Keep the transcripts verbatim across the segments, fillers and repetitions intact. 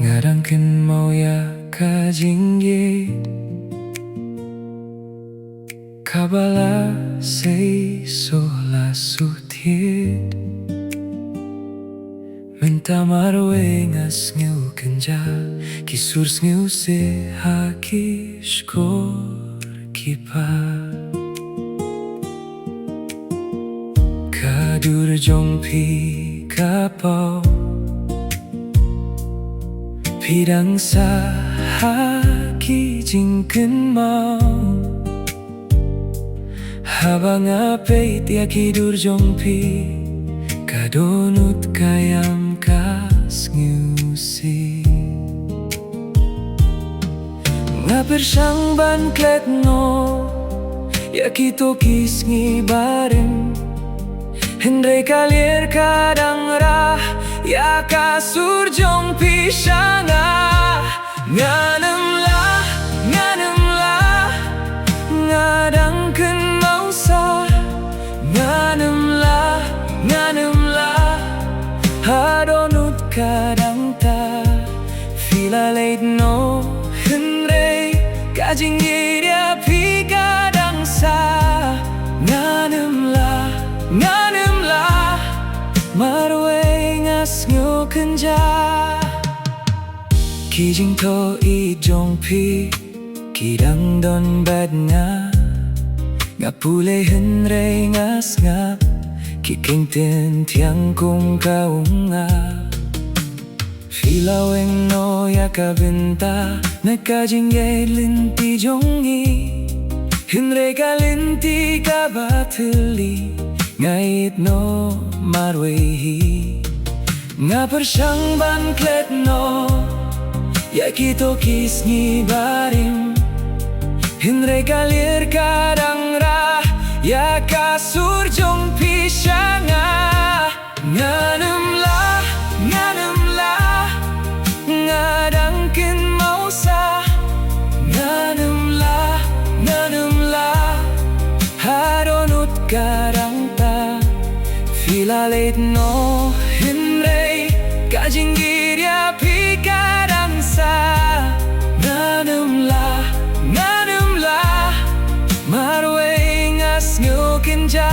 Nga dang kynmaw ïa ka jingïeit kaba la seisoh la shu thied. Mynta marwei nga sngewkynjah, ki sur sngewsih ha ki shkor ki par. Ka dur jong phi ka paw, phi dang sah ha ki jingkynmaw. Haba nga peit ïa ki dur jong phi, ka dohnud ka ïam ka sngewsih. Nga pyrshang ban klet noh ïa kito ki sngi barim, hynrei ka lier ka dang rah ïa ka sur jong phi sha nga. Ngan ym lah, ngan ym lah, nga dang kynmaw sah. Ngan ym lah, ngan ym lah, ha dohnud ka dang tah. Phi la leit noh hynrei ka jingïeit ïa phi ka dang sah. Ngan ym lah, ngan ym lah, marwei nga sngewkynjah. Ki jingthoh ïeit jong phi ki dang don bad nga. Nga pule hynrei nga sngap, ki kyntien thiang kum ka ong nga. Phi la weng noh ïa ka bynta na ka jingïaid lynti jong ngi, hynrei ka lynti kaba thylli nga ïeit noh marwei hi. Nga pyrshang ban klet noh ïa kito ki sngi barim, hynrei ka lier ka dang rah ïa ka sur jong phi sha nga. Ngan ym lah, ngan ym lah, nga dang kynmaw sah. Ngan ym lah, ngan ym lah, ha dohnud ka dang tah. Phi la leit noh hynrei ka jingïeit ïa phi ka dang sah. Ngan ym lah, ngan ym lah, marwei nga sngewkynjah.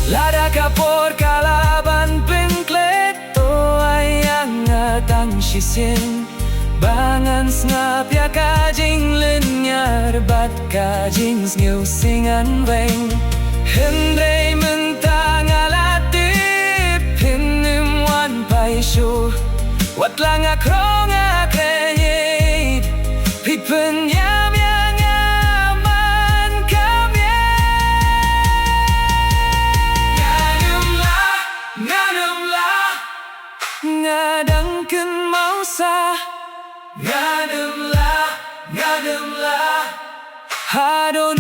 Lada ka por ka lah ban pynklet, to ai ïa nga tang shisien, ba ngan sngap ïa ka jinglynñiar bad ka jingsngewsih ngan weng. Hynrei mynta nga la tip phin ym wan phai shuh, wat la nga khraw nga kynjah, phi pynïam ïa nga man ka miet. Ngan ym lah, ngan ym lah, nga dang kynmaw sah. Ngan ym lah, ngan ym lah, ha dohnud